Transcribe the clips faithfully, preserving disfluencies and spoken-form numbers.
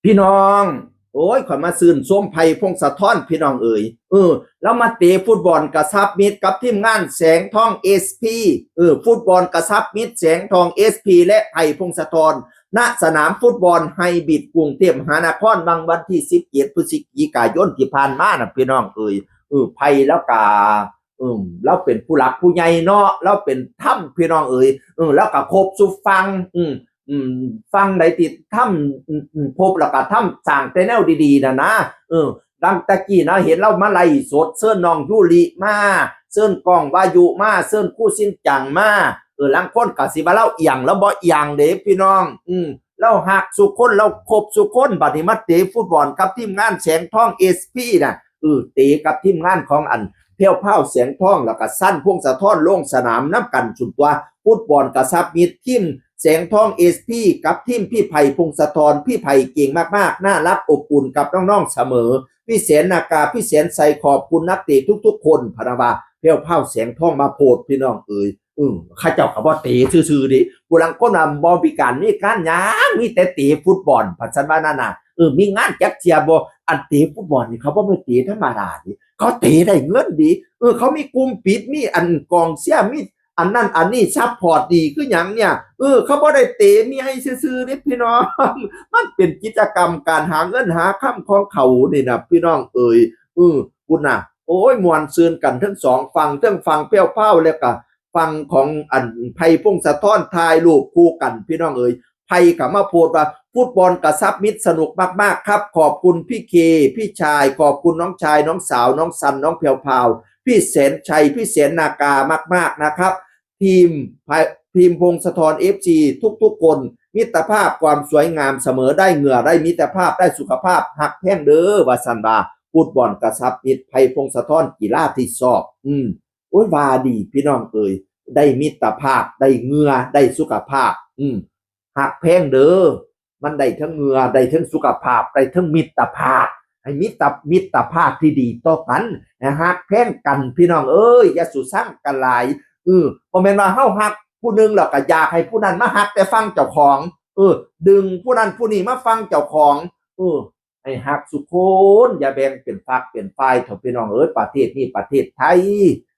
พี่น้อง โอ้ย ข้อยมาชื่นชมไพ พงศธร พี่น้องเอ๋ย เออ ลาวมาเตะฟุตบอลกระชับมิตรกับทีมงานแสงทอง เอสพี เออ ฟุตบอลกระชับมิตรแสงทอง เอสพี และไพ พงศธร ณ สนามฟุตบอลไฮบริดกรุงเทพมหานคร วังวันที่สิบเจ็ดพฤศจิกายนที่ผ่านมาน่ะ พี่น้องเอ๋ย เออ ไพลาวกะ เออ ลาวเป็นผู้หลักผู้ใหญ่เนาะ ลาวเป็นธรรม พี่น้องเอ๋ย เออ ลาวกะครบซุฝั่ง อืม อืม ฝั่งใดที่ธรรม อืม อืม ครบ แล้วกะธรรมสร้างแต่แนวดีๆ น่ะนะ เออ ดังตะกี้นะ เห็นลาวมาไลฟ์สด เชิญน้องยูริมา เชิญก้องวายุมา เชิญครูชินจังมา เออ ลางคนกะสิว่าลาวเอี่ยง ลาวบ่เอี่ยงเด้พี่น้อง อืม ลาวฮักซุคน ลาวครบซุคน บัดนี้มาเตะฟุตบอลกับทีมงานแสงทอง เอสพี น่ะ เออ เตะกับทีมงานของอัน แพรวพราว แสงทอง แล้วกะซัน พงศธร ลงสนามนำกัน ซุมตั่ว ฟุตบอลกระชับมิตร ทีมแสงทอง เอสพี กับทีมพี่ไพ พงศธร พี่ไพเก่งมากๆ น่ารักอบอุ่นกับน้องๆ เสมอ พี่แสนนากา พี่แสนชัย ขอบคุณนักเตะทุกๆ คน พะนะว่า แพรวพราว แสงทองมาโพสต์ พี่น้องเอ๋ย อืม เขาเจ้ากะบ่เตะซื่อๆ เด้ ผู้ลางคนว่าบ่มีการมีงานหยัง มีแต่เตะฟุตบอล พัดซันว่านั่นน่ะ เออ มีงานจักเทื่อบ่ อันเตะฟุตบอลนี่เขาบ่แม่นเตะธรรมดาเด้ เขาเตะได้เงินดี เออ เขามีกลุ่มปิด มีอันกองเชียร์ มีอันนั้นอันนี้ซัพพอร์ตดีคือหยังเนี่ย เออ เขาบ่ได้เตะเมียซื่อๆ เด้พี่น้อง มันเป็นกิจกรรมการหาเงินหาคำของเขานี่นะพี่น้องเอ๋ย เออ พุ้นน่ะ โอ้ย ม่วนซื่นกันทั้งสองฝั่ง ทั้งฝั่งแพรวพราว แล้วกะฝั่งของอันไพ พงศธร ถ่ายรูปคู่กัน พี่น้องเอ๋ย ไพกะมาโพสต์ว่า "ฟุตบอลกระชับมิตรสนุกมากๆ ครับ ขอบคุณพี่เค พี่ชาย ขอบคุณน้องชาย น้องสาว น้องซัน น้องแพรวพราว พี่แสนชัย พี่แสนนากามากๆ นะครับ ทีมไพ ทีมพงศธร เอฟซี ทุกๆ คน มิตรภาพความสวยงามเสมอ ได้เหงื่อได้มิตรภาพได้สุขภาพ ฮักแพงเด้อ" ว่าซันว่า ฟุตบอลกระชับมิตร ไพ พงศธร กีฬาที่ชอบ อืม โอ้ย ว่าดีพี่น้องเอ๋ย ได้มิตรภาพ ได้เหงื่อ ได้สุขภาพ อืม ฮักแพงเด้อ มันได้ทั้งเหงื่อ ได้ทั้งสุขภาพ ได้ทั้งมิตรภาพ ให้มิตร มิตรภาพที่ดีต่อกัน ให้ฮักแพงกัน พี่น้องเอ๋ย อย่าสู่ซังกันหลาย เออ บ่แม่นว่าเฮาฮักผู้หนึ่งแล้วกะอยากให้ผู้นั้นมาฮักแต่ฝั่งเจ้าของ เออ ดึงผู้นั้นผู้นี้มาฝั่งเจ้าของ เออ ให้ฮักสู่คน อย่าแบ่งเป็นฝักเป็นฝ่ายเถาะพี่น้องเอ๋ย ประเทศนี้ประเทศไทย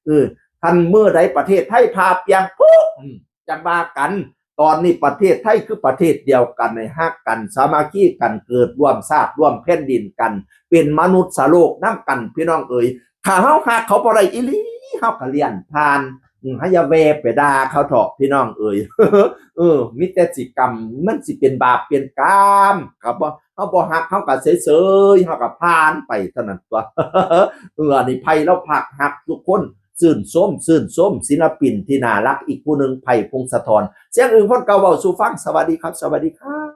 เออ คันมื้อใดประเทศไทยผ่าเปียงปุ๊บ อืม จั่งว่ากัน ตอนนี้ประเทศไทยคือประเทศเดียวกัน ให้ฮักกัน สามัคคีกัน เกิดร่วมชาติร่วมแผ่นดินกัน เป็นมนุษย์โลกนำกัน พี่น้องเอ๋ย ถ้าเฮาฮักเขาบ่ได้อีหลี เฮากะเลี่ยนผ่าน อืม เฮาอย่าแว่ไปด่าเขาเถาะ พี่น้องเอ๋ย เออ มีแต่สิกรรม มันสิเป็นบาปเป็นกรรม ครับ บ่ เฮาบ่ฮัก เฮากะเฉยๆ เฮากะผ่านไปเท่านั้นตั่ว เออ อันนี้ไพลาวพราวฮักทุกคน ชื่นชม ชื่นชมศิลปินที่น่ารักอีกผู้หนึ่ง ไพ พงศธร เสียงอึ่งคนเก่าเว้าสู่ฟัง สวัสดีครับ สวัสดีครับ